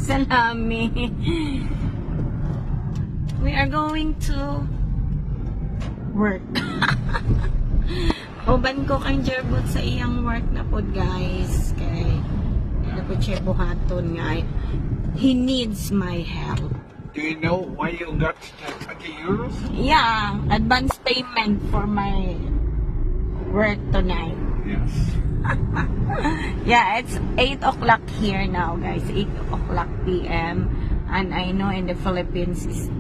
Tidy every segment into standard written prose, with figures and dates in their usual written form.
Salami. We are going to work. Uban ko kang Jerbot sa iyang work na pod, guys. Kay na po siya buhaton nga. He needs my help. Do you know why you got the €20? Yeah, advance payment for my work tonight. Yes. Yeah, it's 8 o'clock here now, guys. 8 o'clock p.m. And I know in the Philippines is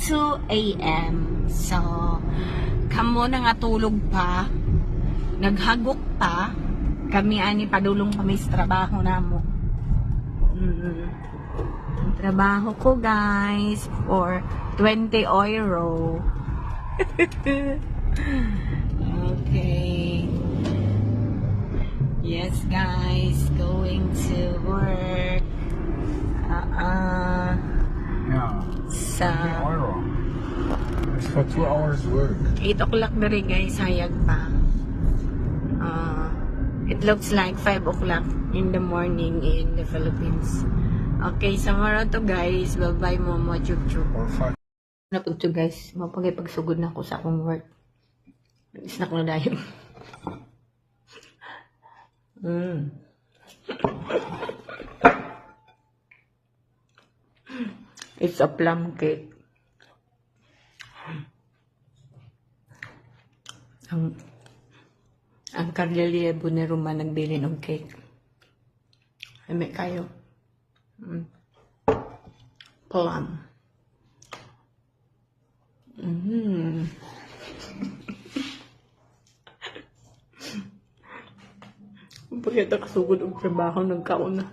2 a.m. So, kamo na nga tulog pa. Naghagok pa. Kami ani padulong kami sa trabaho namo. Ang trabaho ko, guys, for €20. Okay. Yes, guys, going to work. Sa €20. It's for 2 hours work. 8 o'clock na rin, guys, hayag pa. It looks like 5 o'clock in the morning in the Philippines. Okay, so mao to, guys. Bye-bye, Momo. Chup chup. Or 5. Na po to, guys. Mapagay pagsugod na ako sa akong work. Snack na dayon. It's a plum cake. Ang karelyebo ni Roman nagbili ng cake. Ay, may kayo. Plum. Pagkita kasugod og trabaho, nagkaon na.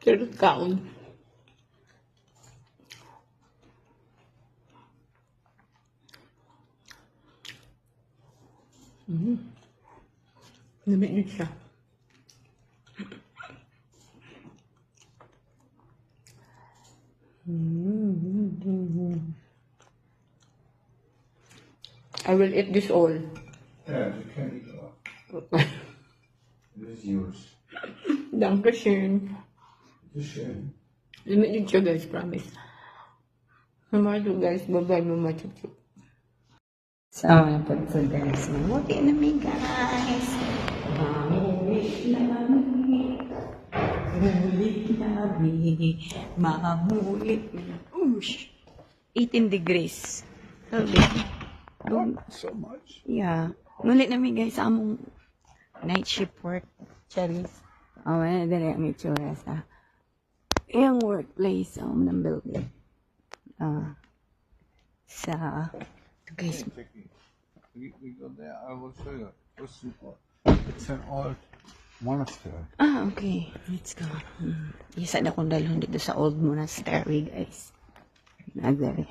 Pero kaon. Lami yun siya. I will eat this all. Yeah, you can eat a lot. It is yours. Dankeschön. Schön. Lami yun siya, guys, promise. Mama to, guys. Bye-bye, Mama Chup Chup. So, napod so, guys. Mamuti na mi, guys. Mamulit na mi. Mulit na mi. Mamulit na. Ush! 18 degrees. Okay. Not so much. Yeah. Ngulit na mi, guys, sa among night shift work. Charis. Oh, wala dali ang itsura sa iyang workplace ng building. Ah. Sa guys, We go there. I will show you. It's an old monastery. Ah, okay. Let's go. Isa na kong dalhon dito sa old monastery, guys. Nagdali.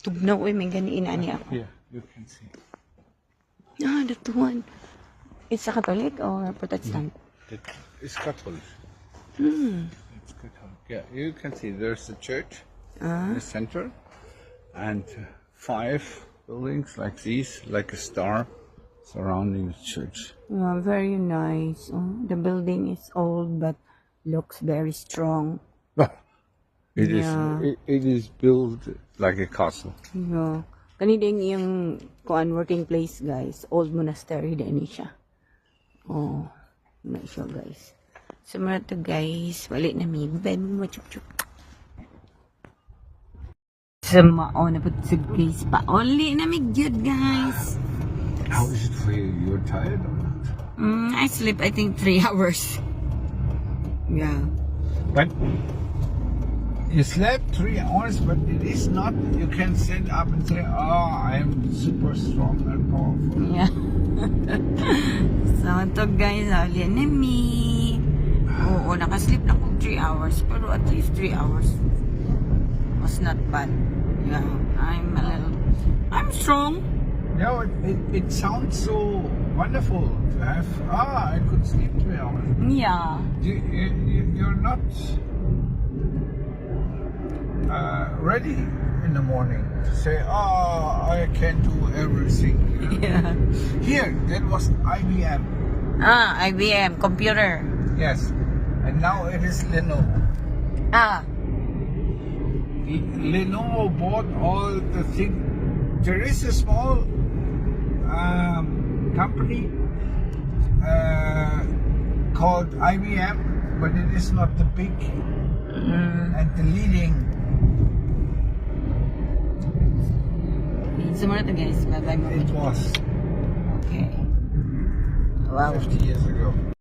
Tugnaw, uy, may ganiin ani ako. Here, you can see. Ah, that one. It's a Catholic or Protestant? It is Catholic. It's Catholic. Yeah, you can see there's a church in the center and five buildings like these, like a star surrounding the church. Yeah, very nice. Oh, the building is old but looks very strong. It is it is built like a castle. Yeah. Kani din yung kuan working place, guys. Old monastery din ni siya. Oh, na siya, guys. So mao to, guys, wali na mi. Bye mo chup chup. Sa mao na pud sa guys pa. Uli na mi gyud, guys. How is it for you? You're tired or not? I sleep, I think, 3 hours. Yeah. But you slept 3 hours, but it is not. You can stand up and say, "Oh, I'm super strong and powerful." Yeah. So, ito, guys, uli na mi. Oo, nakasleep na ko 3 hours. Pero at least 3 hours was not bad. Yeah, I'm strong. No, it sounds so wonderful to have. "Ah, I could sleep 3 hours." You're not ready. in the morning to say, "Oh, I can do everything." Here, that was IBM. Ah, IBM computer. Yes, and now it is Lenovo. Lenovo bought all the thing. There is a small company called IBM, but it is not the big and the leading. Sumunod to, guys. Bye-bye, mga It was Okay. Wow. 50 years ago.